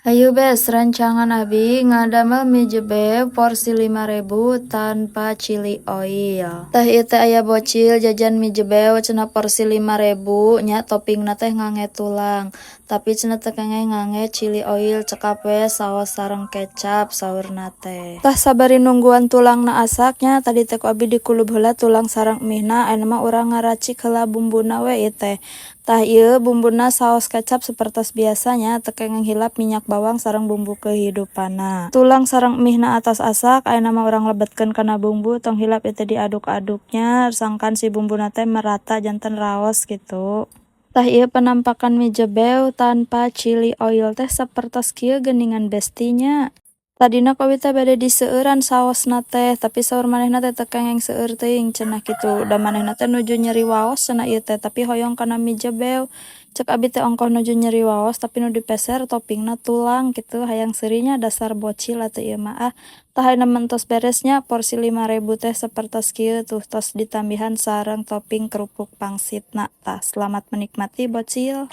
Hayu, Bes, rencangan abi ngadamel mie jebew porsi 5.000 tanpa chili oil. Tah, ieu teh aya bocil jajan mie jebew cenah porsi 5.000 nya, toppingna teh ngangge tulang. Tapi cenah teu kenging ngangge chili oil, cekap we saos sareng kecap saurna teh. Tah, sabari nungguan tulangna asak nya, tadi teh ku abi dikulub heula tulang sareng mie-na, ayeuna mah urang ngaracik heula bumbuna we ieu teh. Tah, ieu bumbuna saos kecap sapertos biasa nya, teu kenging hilap minyak bawang sareng bumbu kehidupanna. Tulang sareng mie-na atos asak, ayeuna mah urang lebetkeun kana bumbu. Tong hilap ieu teh diaduk-aduk nya, sangkan si bumbuna teh merata janten raos kitu. Tah, ieu penampakan mie jebew tanpa chili oil teh sapertos kieu geuningan, Besti, nya. Tadina ku abi teh bade diseueuran saosna teh, tapi saur manehna teh teu kenging seueur teuing cenah kitu, da manehna teh nuju nyeri waos cenah ieu teh, tapi hoyong kana mie jebew. Cek abi teh ongkoh nuju nyeri waos, tapi nu dipeser toppingna tulang kitu, hayang seuri nya, dasar bocil atuh ieu mah ah. Tah, ayeuna mah entos beres nya, porsi 5.000 teh sapertos kieu tuh, tos ditambihan sareng topping kerupuk pangsitna. Tah, selamat menikmati, bocil.